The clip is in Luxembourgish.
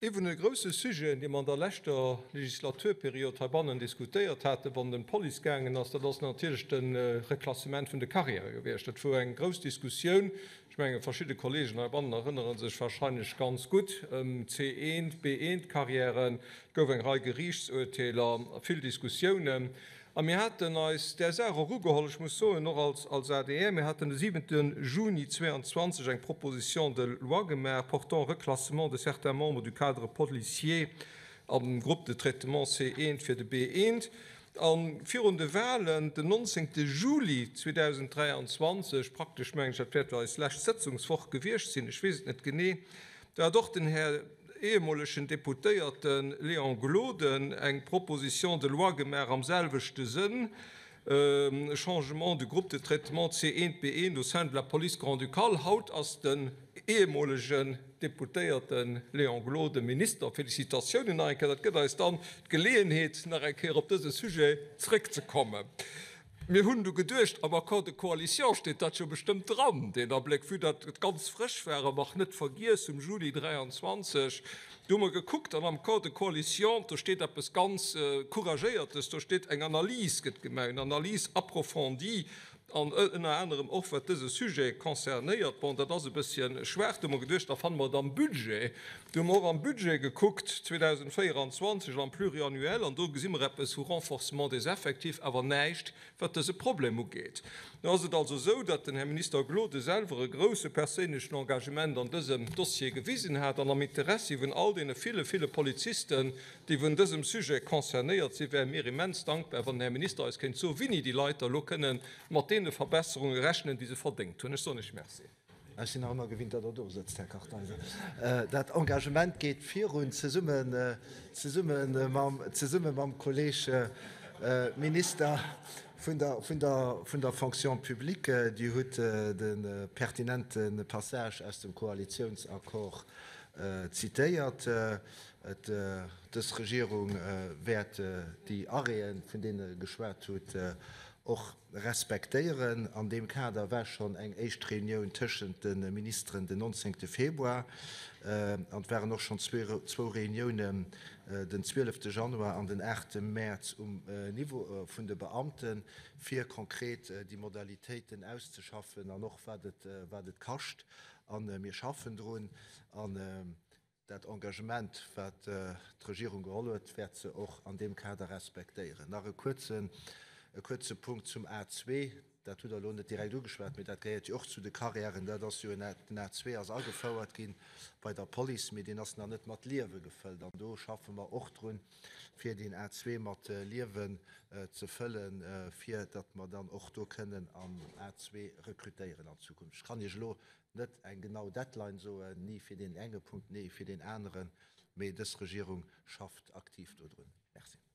Ee vun de grousse Sujeten, dee mer an der leschter Legislaturperiod heibannen diskutéiert haten, wann et ëm d'Police gaangen ass, dat ass natierlech de Reklassement vun de Carrièrë gewiescht. Dat wor eng grouss Diskussioun. Ech mengen, verschidde Kollegen heibannen erënnere sech wahrscheinlech ganz gutt ëm C1, B1-Carrièren. Et gouf eng Rei Geriichtsurteeler, vill Diskussiounen. A mir haten eis där Saach och ugeholl, ech muss soen, och als als adr, mir haten de siwente Juni 22 eng Proposition de loi gemaach portant reclassement de certains membres du cadre policier am Groupe de traitement C1 fir de B1. A virun de Wahlen, den 19. Juli 2023, praktesch mengen ech, dat wäert eis lescht Sëtzungswoch gewiescht sinn, ech weess et net genee, do hat och den Här ehemolegen Deputéierte Léon Gloden eng Proposition de loi gemaach am selwechte Sënn, Changement du groupe de traitement C1, B1 au sein de la police grand-ducale. Haut ass den ehemolegen Deputéierte Léon Gloden Minister. Félicitatiounen nach eng Kéier, dat gëtt eis dann d'Geleeënheet, nach eng Kéier op dëse Sujet zrëckzekommen. Mir hunn du geduecht, am Accord de coalition steet dat jo bestëmmt dran, deen Abléck, vue datt et ganz frësch war a nach net vergiess, um Juli 23. Du hu mer gekuckt an am Accord de coalition, do steet eppes ganz Couragéiertes, do steet, eng Analys gëtt gemaach, une analyse approfondie, an ënner anerem och wat dëse Sujet concernéiert. Bon, dat ass e bësschen schwaach. Du hu mer geduecht, da fanne mer et am Budget. Du hu mer och am Budget gekuckt, 2024 am Pluriannuel, an do gesi mer eppes vu Renforcement des effectifs, awer näischt, wat dëse Problem ugeet. Nu ass et also esou, datt den Här Minister Gloden selwer e grouse perséinlechen Engagement an dësem Dossier gewisen hat an am Interessi vun all deene ville, ville Polizisten, déi vun dësem Sujet concernéiert sinn, wäre mir immens dankbar, wann den Här Minister eis kéint soen, wéini déi Leit da elo kënnen mat deene Verbesserunge rechnen, déi se verdéngt hunn. Ech soen Iech Merci. Ech sinn nach ëmmer gewinnt, datt Der do sëtzt, Här Kartheiser. Dat Engagement geet virun, zesummen, zesumme mam, zesumme mam Kolleeg Minister vun der, vun der, vun der Fonction publique. Dir hutt de pertinente Passage aus dem Koalitionsaccord zitéiert. Et, dës Regierung wäert déi Arrêten, vun deene geschwat hutt, och respektéieren. An deem Kader war schonn eng éischt Reunioun tëschent de Ministeren den 19. Februar an et waren och schonn zwou Reuniounen den 12. Januar an den 8. Mäerz um Niveau vun de Beamten, fir konkret déi Modalitéiten auszeschaffen an och wat et kascht. A mir schaffen drun. An Dat Engagement, wat d'Regierung geholl huet, wäert se och an deem Kader respektéieren. Nach e kuerzen, e kuerze Punkt zum A2. Dat hutt Der elo net direkt ugeschwat, mee dat gehéiert jo och zu de Carrièren. Dat ass jo en, den A2 ass agefouert gi bei der Police, mee deen ass nach net mat Liewe gefëllt. An do schaffe mer och drun, fir deen A2 mat Liewen ze fëllen, fir datt mer dann och do kënnen am A2 rekrutéieren an Zukunft. Ech kann Iech elo net eng genau Deadline soen, ni fir deen enge Punkt, ni fir deen aneren, mee dës Regierung schafft aktiv dodrun. Merci.